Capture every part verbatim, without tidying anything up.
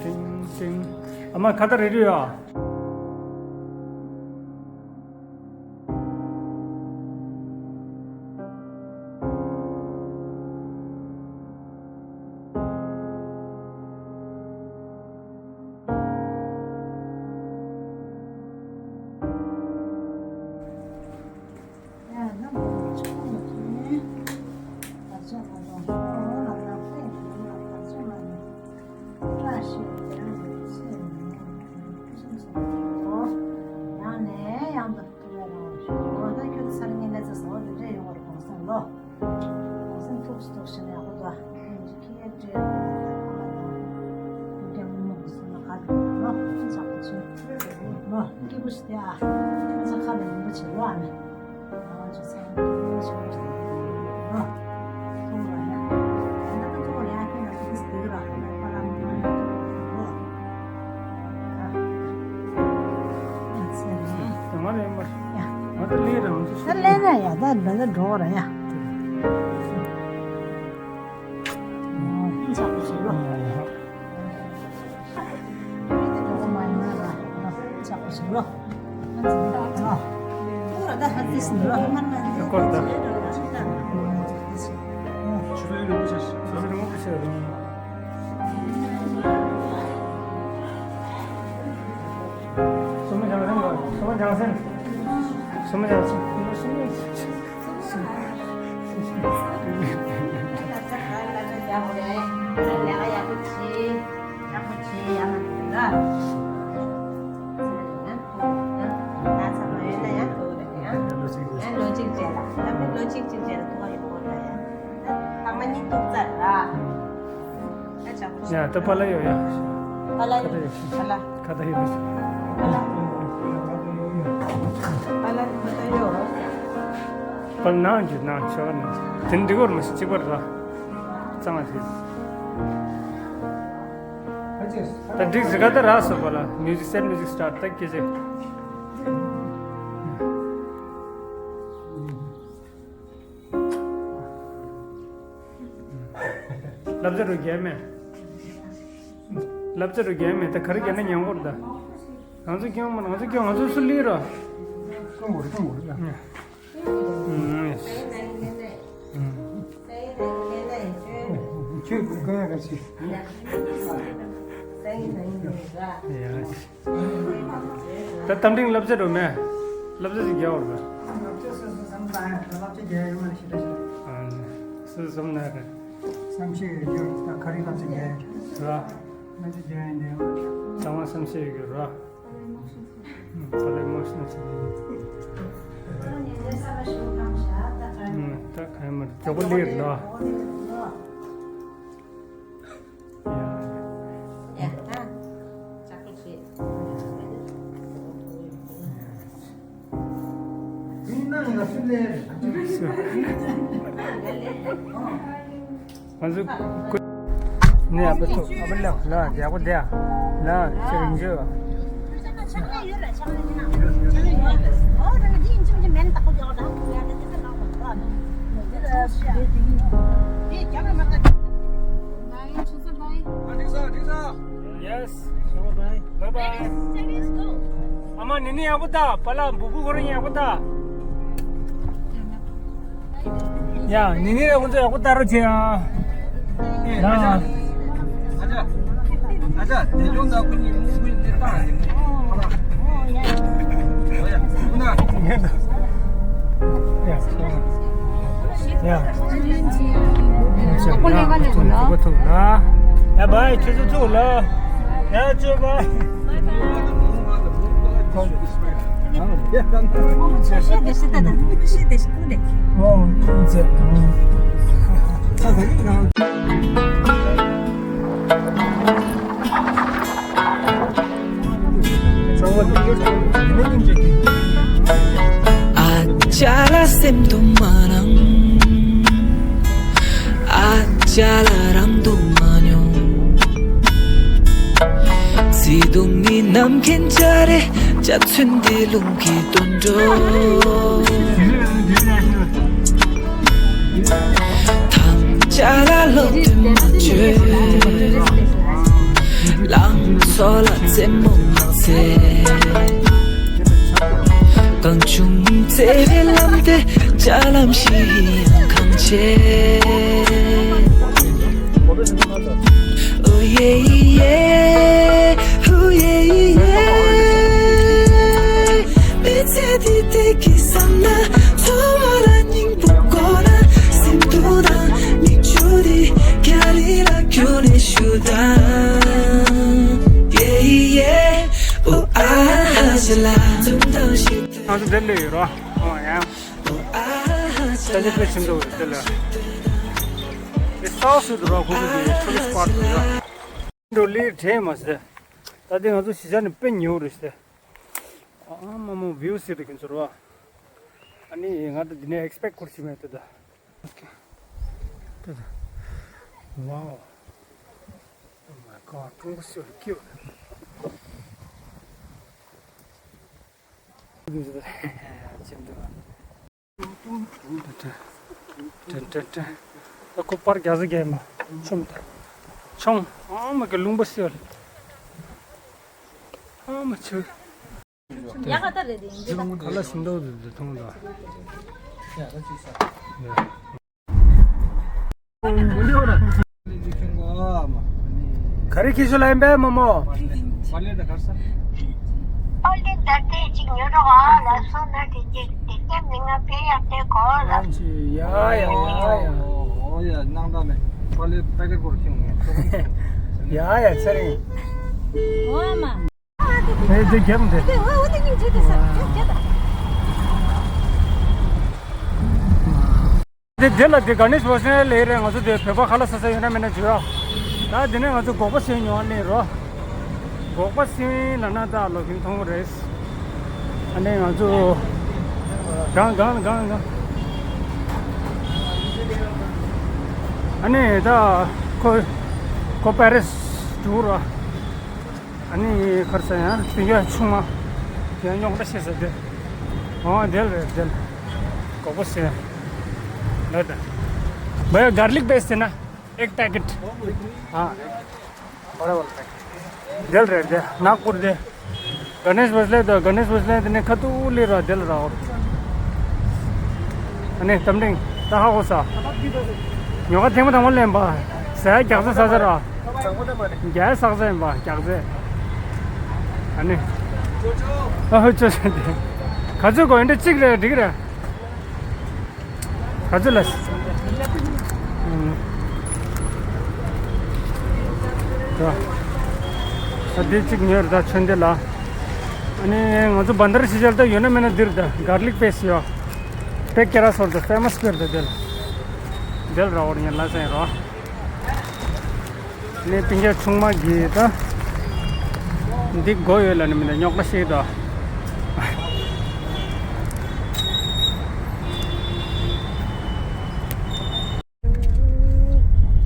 ཏིང་ཏིང་། ཨ་མ་ཁ་བརྡ་རེ་རེ་ཡོད། ཡང་ནས་ཡང་དུ། ཁྱོད་ཚོ་ཚར་གཉིས་གནས་ཚུལ་བཟང་བོ་འདི་འདྲ་ཡོང་བར་དགོངས་སེམས་ལོ། དགོངས་སེམས་ཐུགས་སུ་ཐུགས་བཞིན་ཡག་པོ་འདུག་ཁྱེད་ཀྱི་སྤྲེལ་ལོ་ཡག་པོ་ཆེན་པོ་ཡིན་ནོ། ལོ་སྐྱིད་པོ་བྱེད་ལོ། ཨ་ཁྱེད་ཚོ་ཁ་ལ་ཡིན་པོ་བྱེད་ལོ། ཨ་ནི། ད་ལས་ན་ཡ་ད་འདི་འགྲོ་ར་ཡ། ཡ་ད་པ་ལ་ཡོད་ཡ། པ་ལ་ཡོད། པ་ལ། ཁ་ད་ཡོད། པ་ལ། པ་ལ་ཡོད། པ་ལ་ནང་འཇུ་ནང་ཆོ་ནང་དེ་འདི་གོར་མ་ཞིག་གཅིག་པར་ར། གཙང་མ་དེ། ད་འགྲིག་ཟིག་ག་ད་རག་སོ་པ་ལ། Music set, music start. ད་སྐད་ཆ། བསླབ་བྱ་རུ་རྒྱལ་མེད། བསླབ་བྱ་རུ་རྒྱལ་མེད། ད་ག་རེ་རྒྱལ་ན་ཉན་གོར་ད། ང་ཚོ་སྐྱོང་མ། ང་ཚོ་སྐྱོང་། ང་ཚོ་སུ་ལི་ར། སྐྱོང་གོ་རེ། སྐྱོང་གོ་རེ། ཁྱོད་ཀྱི་དགོས་ཡ་ག་ཚིག་ད་རྟ་མགྲིན་བསླབ་བྱ་འགྲོ་མེད། བསླབ་བྱ་ཅིག་རྒྱག་འོར་བ། བསླབ་བྱ་སོ་སོ་བསམ་ན་ཡང་བསླབ་བྱ་རྒྱག་ཡོད་མ་ཤེས་ད་ཤེས། སོ་སོ་བསམ་ན་རེད། བསམ་ཤེས་ཡོད་རྒྱུ་ད་ག་རེ་བསླབ་བྱ་རྒྱག་ཡོད་ར། བསླབ་བྱ་རྒྱག་ཡོད་འདི་ཡང་། ཚང་མ་བསམ་ཤེས་ཡོད་རྒྱུ་ར། ཕ་ལ་ཨི་མོ་ཤི་ནལ་བྱེད་ཀྱི་ཡིན། ད་ག་ཡོད་མ་རེད། མགྱོགས་པོ་སླེབས་རེད་ལ། ང་ཚོ་ཀུ། ནས་ཨ་ཕ་ཐུག་ཨ་ཕ་ལགས་ལ་ཡག་པོ་བསྡད་ལ་ཅིག་རིང་བྱོས། Yes. Bye bye. ཨ་མ་ནི་ནི་ཡག་པོ་ད། པ་ལ་འབུ་གུ་ཁོ་རང་ཡག་པོ་ད། ཡ་ནི་ནི་ར་ཁོང་ཚོ་ཡག་པོ་ད་རོགས་བྱེད་ཨ། ཡ། ཨ་ཅག་ཨ་ཅག་དེ་ལོ་ད་ཁོ་གཉིས་མུ་གུ་འདི་ད་ཡིན། ཨོ་ཡ། ཨོ་ཡ། ཁོ་ན། ཡ། ཡ། ཨོ་ལེ་ག་ལེ་ག་ལ། ཐུག་ཐུག་ལ། ཡ་བའི་ཁྱེད་ཚོ་ཐུག་ལ། ཡ་ཅོ་བའི། ཨ་ཅག་ལ་སེམས་སྡུག་མ་གནང་། ཨ་ཅག་ལ་རང་སྡུག་མ་མྱོང་། བརྩེ་དུང་ནི་ནམ་མཁའི་འཇའ་རིས། འཇའ་ཚོན་འདི་རླུང་གིས་བཏོན་འགྲོ། ཐམས་ཅད་ལ་ལོག་ཏུ་མ་བྱོས། ཚོགས་ལ་རྩེད་མོ་མང་ཚེ། གང་བྱུང་བརྩེ་བའི་ལམ་དེ་ལྕགས་ལམ་ཞིག་ཡང་གང་ཆེ། ཨོ་ཡེ་ཡེ། ཨོ་ཡེ་ཡེ། མི་ཚེ་འདི་བདེ་སྐྱིད་བསམ་ན། འཚོ་བ་ལ་སྙིང་པོ་དགོས་ན། སེམས་སྡུག་དང་མིག་ཆུ་དེ་རྒྱ་རི་ལ་རྒྱུག་ནས་ཞུ་དང་། ཡེ་ཡེ། ཨོ་ཨ་ཧ་ཞེ་ལ་འཛུམ་མདངས་ཤིག་ང་ཚོ་འདིར་སླེབས་ཡོད་རོ། ཨོ་ཡང་། ཨོ་ཨ་ཧ་ཞེ་ལ་ས་ཆ་དཔེ་ཆེན་པོ་འདི་ལ། དེ་སའོ་སུད་རོ། ཁོ་ཚོ་གི་ཊུ་རི་སི་པོཊ་རེད་རོ། འགྲོ་ལི་དྲན་མ་ཟེར། ད་དེ་ང་ཚོ་གཞིས་ཆགས་ནས་དཔེ་ཉེ་བོ་རེད་ཟེར། ཨ་མ་མོ་བིའུ་ཟེར་དུ་ཁྱོད་ཚོར་བ། ཨ་ནི་ང་ད་འདི་ནས་ཨེག་སི་པེག་ཁུར་ཕྱིན་མེད་དེ་ད། ཨོ་ཁེ། དེ་ད། Wow. Oh my God. ཀྲུང་གོ་སུ་ཀྱོ། ཅིམ་དུ། ཏྲེ་ཏྲེ་ཏྲེ། ད་ཁོ་པར་རྒྱ་ཟ་རྒྱ་མ། ཆུམ་ད། ཆུང་། ཨ་མ་གི་ལུང་པ་སེལ། ཨ་མ་ཆུ། ཡག་ག་ད་རེད་དེ་ཡིན་དེ་ད། ཁ་ལག་ཞིམ་མདོག་དེ་མཐོང་ད། ག་རེ་ཁྱི་ཤོ་ལ་ཡིན་པས་མོ་མོ། པ་ལེ་ད་གར་ས། པ་ལེ་ད་ཏེ་ཅིག་ཉོ་རོགས་ཨ་ལ་སོ་ན་དེ་ཅིག་དེ་ཀྱང་མི་ང་ཕེ་ཡ་ཏེ་གོ་ལ། ཨམ་ཆི་ཡ་ཡ་ཡ་ཡ། ཨོ་ཡ་ནང་ད་མེ། པ་ལེ་པེ་ཀེ་ཊི་སྐོར་ཁྱོད་ངས་ཤོག་ཡ་ཡ་ཚེ་རིང་། ཨོ་མ། ཨེ་དེ་རྒྱབ་འདི། དེ་འོ་འོ་དེ་ཉིན་བྱེད་དེ་ས་རྒྱབ་རྒྱབ་ད། དེ་དེ་ལ་དེ་ག་ནས་བཟོ་སེ་ལས་རེད། ང་ཚོ་དེ་བོད་པ་ཁ་ལག་ཟ་ས་ཡོད་ན་མེད་ན་བྱོས་ཨ། ད་དེ་ནས་ང་ཚོ་སྒོག་པ་ཟོས་ཉོ་བ་ནས་རོ། སྒོག་པ་ཟོས་ལ་ན་ད་ལོ་ཁིན་མཐོང་རེད། ཨ་ནས་ང་ཚོ་གང་གང་གང་གང་། ཨ་ནས་ད་ཁོ་ཁོ་པེ་རིས་འགྲོ་རོ། ཨ་ནི་ཁར་ས་ཡང་སྤུན་ཀྱག་ཆུང་མ་ཡང་རྙོག་དྲ་བྱེད་ས་དེ། ཨོ་དེ་རེད་དེ། སྒོག་པ་ཟོས། ལ་ད། भैया garlic paste है ना, एक पैकेट। हाँ। बड़ा वाला पैकेट। དེ་རེད་དེ་ནག་པོ་དེ། ག་ནས་བཟོས་ལེ་ད། ག་ནས་བཟོས་ལེ་དེ་ནས་ཁ་ཐུག་ལི་ར་དེ་ལ་ར་འོར། ཨ་ནི་དམ་ལྡིང་ད་ཧ་གོ་ས། ཉོ་ཁ་ཐེངས་མ་དང་པོ་ལེན་པ། ཟས་རྒྱགས་ས་ཟ་ས་ར། རྒྱགས་ས་ཟ་ཡིན་པ་རྒྱགས་ས། ཨ་ནི། ཨ་ཧོ་ཅོ་ཅོ་དེ། ག་ཚོད་གོ་ཡིན་འདྲ་གཅིག་རེད་འགྲིག་རེད། ག་ཚོད་ལ། ཨུམ། ད་འདི་གཅིག་ཉོས་རེད་ད་ཆོན་འདི་ལ། ཨ་ནི་ང་ཚོ་བན་དར་ཤི་ཅལ་ད་ཡོད་ན་མེད་ན་འདིར་ད་གར་ལིག་པེ་སི་ཡོད། པེ་ཀེ་ར་སོར་ད་ཕེ་མ་སི་ཀེར་ད་དེ་ལ། དེ་ལ་ར་འོར་ཉན་ལ་སེང་རོ། ནས་སྤུན་ཀྱག་ཆུང་མ་གིས་ད། འདི་སྒོ་ཡོད་ལ་ནི་མི་འདྲ་རྙོག་དྲ་ཞིག་ད།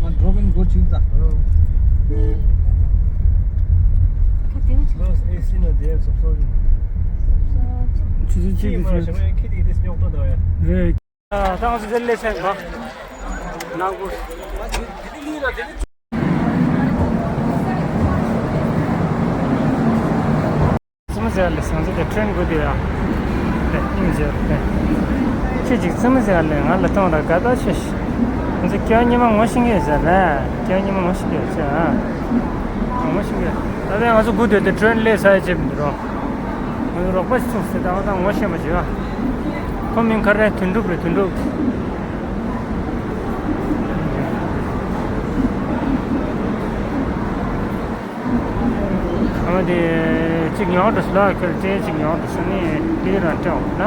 ང་འགྲོ་གིན་སྒོ་ཕྱེ་ད། ཁ་དེ་བ་ཆུ་ཚོད་གཅིག་གི་ཕྱེ། རེད། ད་ང་ཚོ་དེར་སླེབས་ཚར་བ། ནང་ཁུལ། སུ་མི་ཟེར་ལེ་སང་ཟེར་ཏེ་ཁྲོན་དགོས་དེ་ཡ། ལེ་ཨིན་ཟེར་ཏེ། ཁྱེད་ཅིག་སུ་མི་ཟེར་ལེ་ང་ལ་གཏོང་ར་ག་ད་ཤེས། ང་ཚོ་སྐྱ་ཉི་མ་ངོ་ཤེས་ངེས་ཟེར་ལེ། སྐྱ་ཉི་མ་ངོ་ཤེས་ངེས་ཟེར་ཨ། ངོ་ཤེས་ངེས། ད་ལྟ་ང་ཚོ་སྒུག་སྡོད་དེ་ཁྲོན་སླེབས་ཚར་ཡ་བྱེད་མི་འདུག་རོ། ང་ཚོ་རོགས་པ་ཞིག་ཚུགས་ཟེར་ད་ང་ད་ངོ་ཤེས་པ་བྱེད་ཨ། ཁོ་མིང་ག་རེ་དོན་གྲུབ་རེད་དོན་གྲུབ། ཨ་མ་དེ་གཅིག་ཉོ་འགྲོ་སོང་ལ་ཁྱོད་ཅེས་གཅིག་ཉོ་འགྲོ་སོང་ནི་དེ་རང་སྤྲད་འོང་ན།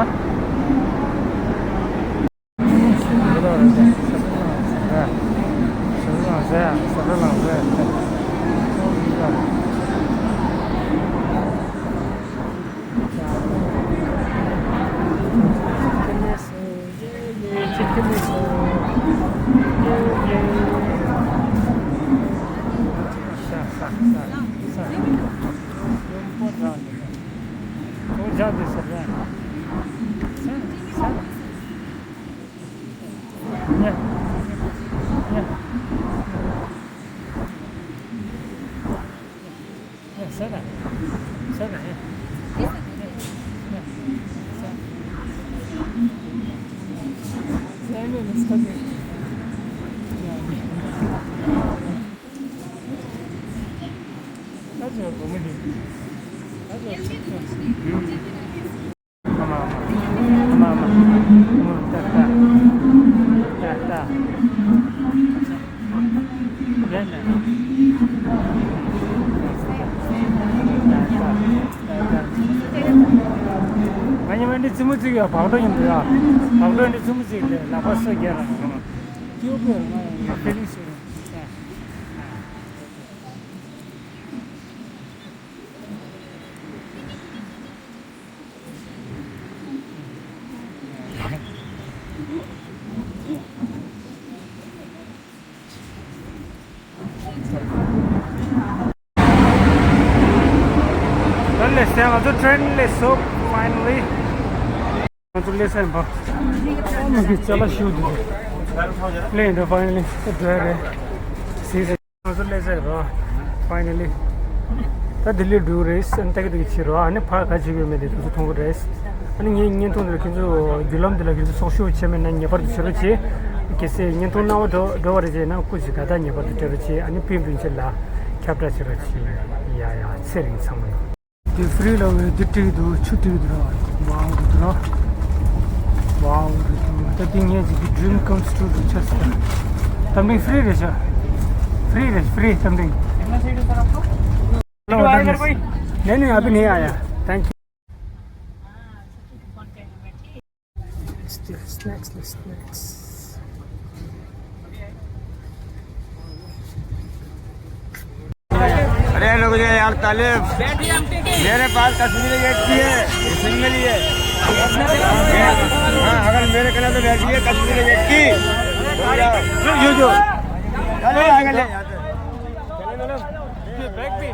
Sana. Sana, ya. Ya. Sana. Sana, sana. Ya. Sana, sana. ང་ཉི་མ་འདི་ཙི་མོ་ཙིག་ཡ་བག་དྲོ་ཡིན་འདུག་ཡ། བག་དྲོ་འདི་ཙི་མོ་ཙིག་ལས་ལག་པ་སོ་རྒྱལ་རང་ཡང་ཀྱོ་ཀྱོ་རང་ཡང་ཕི་ལིང་ཞིག་རང་། ད་ལེ་སེ་ང་ཚོ་ཊེན་ལེ་སོ་ཕའི་ནལ་ལི། ང་ཚོ་ལེ་སེ་ཡིན་པ། ཨོ་མ་གི་ཅ་ལག་ཤིག་འདུག་ལེ་ཡིན་ད་ཕའི་ནལ་ལི་ད་འགྲོ་ཡ་རེད། སི་སི། ང་ཚོ་ལེ་སེ་རོ། ཕའི་ནལ་ལི། ད་ལྡི་ལི་འགྲོ་རེད། ཨ་ནི་ཏག་ཏག་ཕྱིར་རོ། ཨ་ནི་ཕར་ག་བྱེད་ཀྱི་ཡོད་མེད་དེ་དུས་ཚོད་མཐོང་གི་རེད། ཨ་ནི་ངའི་བརྙན་ཐུང་འདི་ལ་ཁྱེད་ཚོ་བརྒྱུད་ལམ་འདི་ལ་ཁྱེད་ཚོ་སྲོག་ཤོར་བྱས་མེད་ན་ངེས་པར་དུ་བྱེད་རོགས་བྱེད། གལ་སྲིད་བརྙན་ཐུང་སྣང་བ་འགྲོ་འགྲོ་བ་རེད་བྱས་ན་སྐུ་མཁྱེན་དགའ་རྟགས་ངེས་པར་དུ་སྤྲད་རོགས་བྱེད། ཨ་ནི་སྤུན་སྤུན་མཆེད་ལ་ཁྱབ་བསྒྲགས་བྱེད་རོགས་བྱེད། ཡ་ཡ་ཚེ་རིང་ཚང་མ་ཡོད། དེ་ཧྥི་རི་ལ་བའི་འདི་སྤྲད་འདུག་ཆུ་སྤྲད་འདུག་ར། ཝའོ་འདུག་ར། ཝའོ་རེད་འདུག་ད་འདི་ངས་ཀྱི་འདི་ཌི་རིམ་ཀམ་སི་ཊུ་རུ་ཆགས་སོང་། དམ་འབྲིང་ཧྥི་རི་རེད་ཤག་ཧྥི་རི་རེད། ཧྥི་རི་དམ་འབྲིང་། नहीं नहीं अभी नहीं आया। Thank you. स्नैक्स ले स्नैक्स। अरे रुक जा यार तालिब, मेरे पास कश्मीरी गेट की है, ये सिंगल ही है। हाँ, अगर मेरे कहना तो बैठ गई है कश्मीरी गेट की। यो यो यो। चलो आगे ले। ये बैग भी।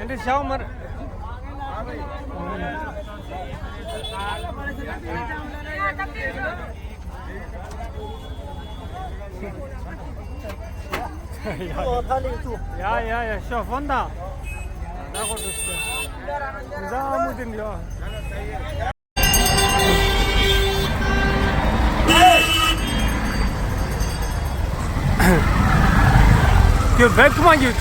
एंड शाओ मर। या या या, शो फोन दा। ना को दुसरे। जा मुदिन यो। त्यो ब्याग कहाँ गयो?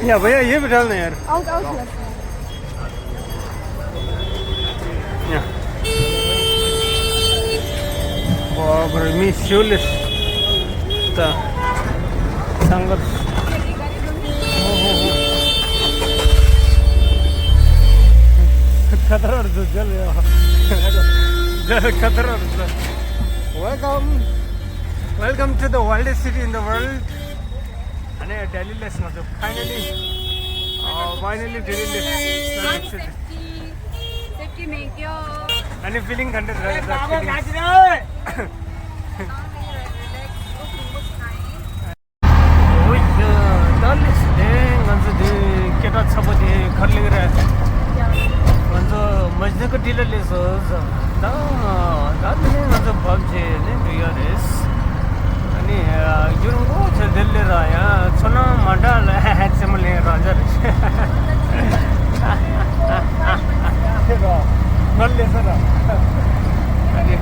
या भैया, ये भी डालना यार। बाप रे, मी शिवलिस। ता संघर्ष। खतरा और जल। जल खतरा और जल। Welcome, welcome to the wildest city in the world. अने दिल्ली ले सुना तो finally, finally दिल्ली ले। सेफ्टी, सेफ्टी में क्यों? अने feeling content रहा था, feeling। ད་ལས་སུ་དེ་ང་ཚོ་དེ་སྐད་གྲགས་ཚ་པོ་དེ་གར་ལེགས་རེད། ང་ཚོ་མ་གཞི་ཀ་ཏི་ལ་ལས་སོ་ཟ། ད་ད་དེ་ནས་ང་ཚོ་བབ་བྱས་ནས་འགྲོ་ཡ་རེད། ཨ་ནི་ཡུལ་མགོ་ཚོ་དེ་ལས་ར་ཡ་ཚོ་ནང་མ་འདྲ་ལ་ཧ་ཧ་ཚེ་མ་ལེན་རང་འཇགས་རེད། ང་ལས་ས་ར། ཨ་ནི།